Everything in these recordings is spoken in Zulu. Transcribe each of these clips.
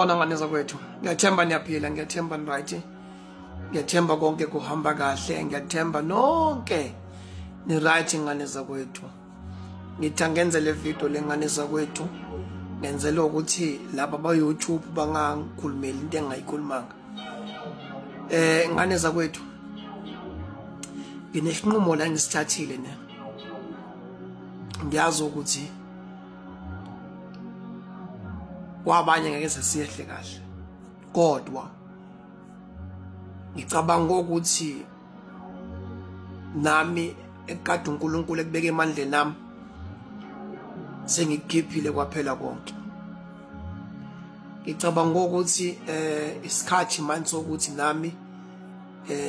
Sanibona ngane zakwethu. Ngiyathemba niyaphila, ngiyathemba ni right. Ngiyathemba konke kuhamba kahle, ngiyathemba nonke ni right ngane zakwethu. Ngithi angenze le video lengane zakwethu ngenzela ukuthi laba ba YouTube bangangikhulumeli into engayikhulumanga. Ngane zakwethu, nginesinqumo la ngisithathile ne. Ngiyazi ukuthi kwabanye ngeke sesiyehle kahle, kodwa ngicabanga ukuthi nami ekade uNkulunkulu ekubeka emandleni nami sengikukhiphile kwaphela konke. Ngicabanga ukuthi isikhathi manje sokuthi nami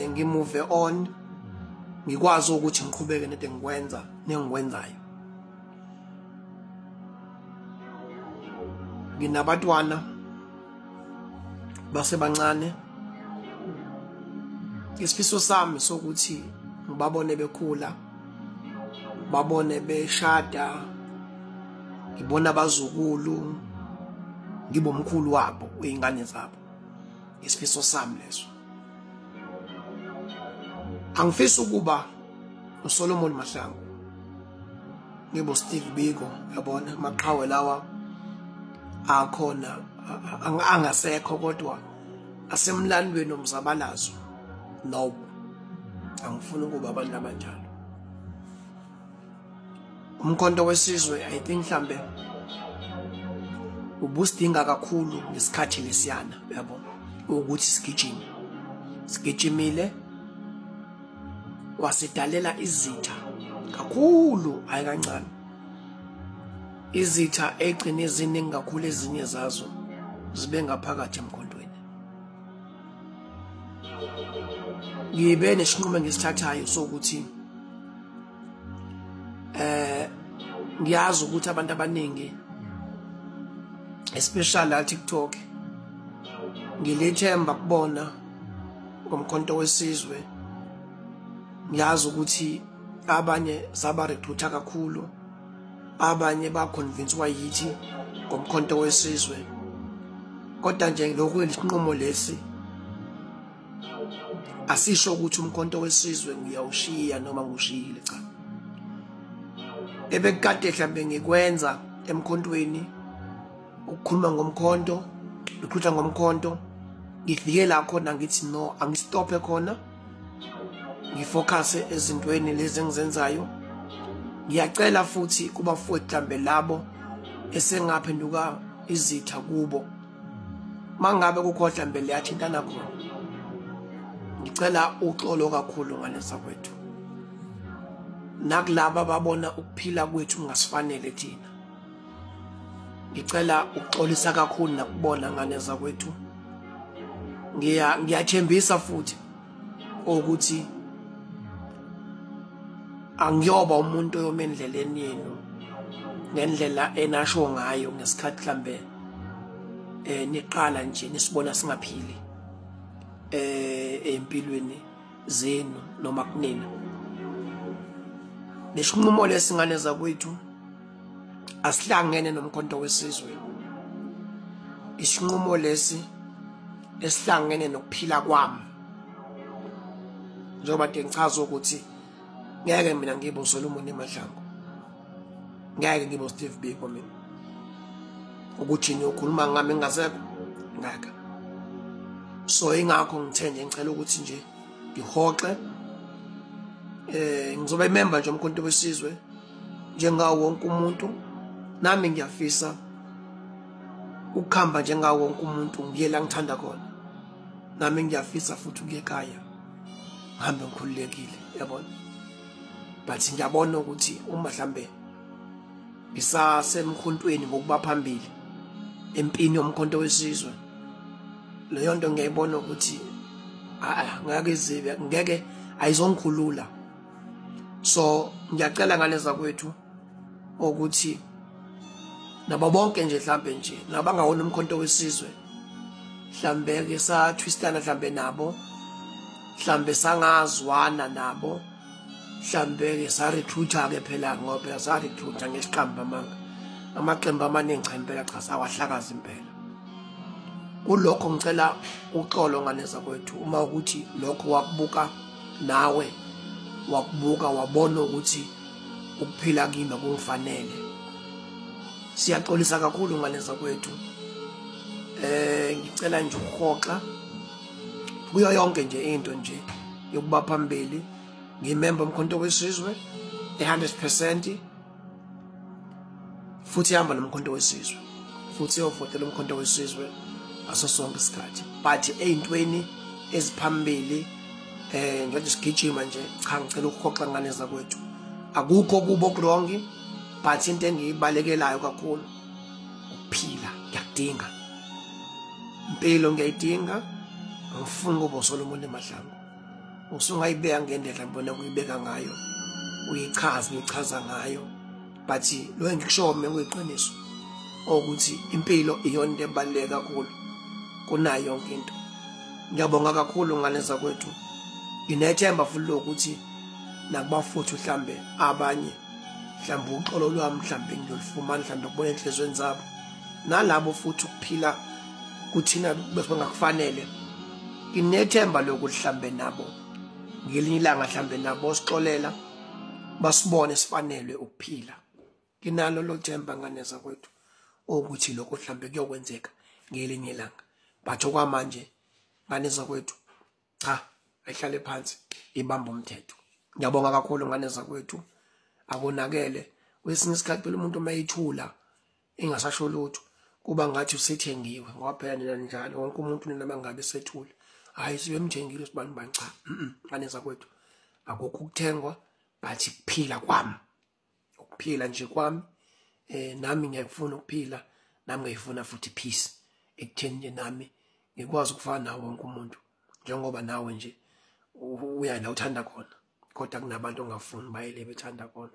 ngimove on, ngikwazi ukuthi ngiqhubeke nento engikwenza nengikwenzayo. Nginabatwana basebancane, isifiso sami sokuthi ngibabone bekhula, babone beshada, ngibona abazukulu, ngibomkhulu wabo uyingane zabo. Isifiso sami leso. Angifisi ukuba uSolomon Mahlangu, ngibo Steve Biko, yabona amaqhawe lawa akhona angasekho kodwa asemlandweni omzabalazo. No, angifuni ukuba abantu abanjalo. Umkhonto wesizwe I think mhlambe ubusidinga kakhulu ngesikhathi lesiyana, yabo, ukuthi sigijime. Sigijimile wasidalela izitha kakhulu, hayi kancane. Izitha egcine eziningi kakhulu, ezinye zazo zibe ngaphakathi emkhontweni. Ngibe nesinqumo engisithathayo sokuthi ngiyazi ukuthi abantu abaningi especially la TikTok ngilethemba kubona ngomkhonto wesizwe. Ngiyazi ukuthi abanye saba recruiter kakhulu, abanye ba convince yithi ngomkhonto wesizwe, kodwa nje lokhu isinqumo lesi asisho ukuthi umkhonto wesizwe ngiyawushiya noma ngushiyile, cha. Ebekade mhlambe ngikwenza emkhontweni, ukukhuluma ngomkhonto, recruiter ngomkhonto, ngifike la khona ngithi no, angistophe khona, ngifocus ezintweni lezi engizenzayo. Ngiyacela futhi kubafowethu mhlambe labo esengaphenduka izitha kubo, mangabe kukho mhlambe leyathintana khona, ngicela uxolo kakhulu ngalesa kwethu. Nakulaba babona ukuphila kwethu kungasifanele thina, ngicela ukuxolisa kakhulu nakubona ngalesa kwethu. Ngiyathembisa futhi ukuthi angiyoba umuntu oyoma endleleni yenu ngendlela enasho ngayo ngesikhathi mhlambe niqala nje nisibona singaphili empilweni zenu noma kunina. Lesinqumo lesingane zakwethu asihlangene nomkhonto wesizwe. Isinqumo lesi esihlangene nokuphila kwami, njengoba ngichaza ukuthi ngeke mina ngibe uSolomon Mahlangu, ngeke ngibe uSteve Biko mina, ukuthi niyokhuluma ngami ngingasekho, ngeke. So ingakho ngithe nje ngicela ukuthi nje ngihoxe, ngizoba imember nje umkhonto wesizwe njengawo wonke umuntu. Nami ngiyafisa ukuhamba njengawo wonke umuntu, ngiye la ngithanda khona. Nami ngiyafisa futhi ukuya ekhaya ngihambe ngikhululekile, yabona. But ngiyabona ukuthi uma mhlambe ngisasemkhontweni ngokuba phambili empini yomkhonto wesizwe, leyo nto ngiyayibona ukuthi ngeke izibe, ngeke ayizongikhulula. So ngiyacela ngaleza kwethu ukuthi nabo bonke nje mhlambe nje nabangawona umkhonto wesizwe, mhlambe ke sa twistana mhlambe nabo, mhlambe sangazwana nabo, mhlambe ke sa recruiter ke phela, ngoba sa recruiter ngesiqamba manga amaqembu amaningi cha impela, cha sawahlakaza impela. Kulokho ngicela uxolo ngane zakwethu, uma ukuthi lokho wakubuka nawe, wakubuka wabona ukuthi ukuphila kimi kungifanele. Siyaxolisa kakhulu ngane zakwethu. Ngicela nje ukuhoxa kuyo yonke nje into nje yokuba phambili. Ngiyimember Umkhonto Wesizwe 100%, futhi ihamba noMkhonto Wesizwe, futhi iyovotela uMkhonto Wesizwe ngaso sonke isikhathi. But ey'ntweni eziphambili njengoba sigijima nje, cha, ngicela ukuhoxa ngane zakwethu. Akukho kubo oku-wrong, but into engiyibalekelayo kakhulu ukuphila. Ngiyakudinga impilo, ngiyayidinga. Angifuni kuba uSolomon Mahlangu. Usungayibeka ngendlela ngibona kuyibeka ngayo, uyichaza ngichaza ngayo, but lo engikushoyo mina kuyiqiniso, ukuthi impilo iyona into ebaluleke kakhulu kunayo yonke into. Ngiyabonga kakhulu ngane zakwethu. Nginethemba futhi lokuthi nakuba futhi mhlambe abanye, mhlambe uxolo lwami mhlambe ngiyolifumana, mhlambe kubona enhlizweni zabo, nalabo futhi ukuphila kuthina bese bangakufanele. Nginethemba lokuthi mhlambe nabo ngelinye ilanga mhlambe nabo sixolela, basibone sifanelwe ukuphila. Nginalo lo themba ngane zakwethu ukuthi lokho mhlambe kuyokwenzeka ngelinye ilanga, but okwamanje ngane zakwethu, cha, ayihlale phansi ibamba umthetho. Ngiyabonga kakhulu ngane zakwethu. Akonakele. Kwesinye isikhathi phela umuntu uma eyithula engasasho lutho, kuba ngathi usethengiwe, ngoba phela nina njalo wonke umuntu nina mangabe sethule, hayi, sibemthengile sibani bani. Cha, ngane zakwethu, akukho ukuthengwa, but kuphila kwami, ukuphila nje kwami. Nami ngiyakufuna ukuphila, nami ngiyifuna futhi peace ekutheni nje nami ngikwazi ukufana nawo wonke umuntu, njengoba nawe nje uya la uthanda khona, kodwa kunabantu ongafuni bayele bethanda khona.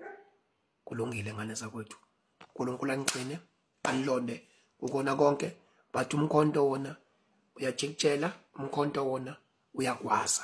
Kulungile ngane zakwethu, uNkulunkulu anigcine, anilonde kukona konke. But umkhonto wona uyajikijela, umkhonto wona uyagwaza.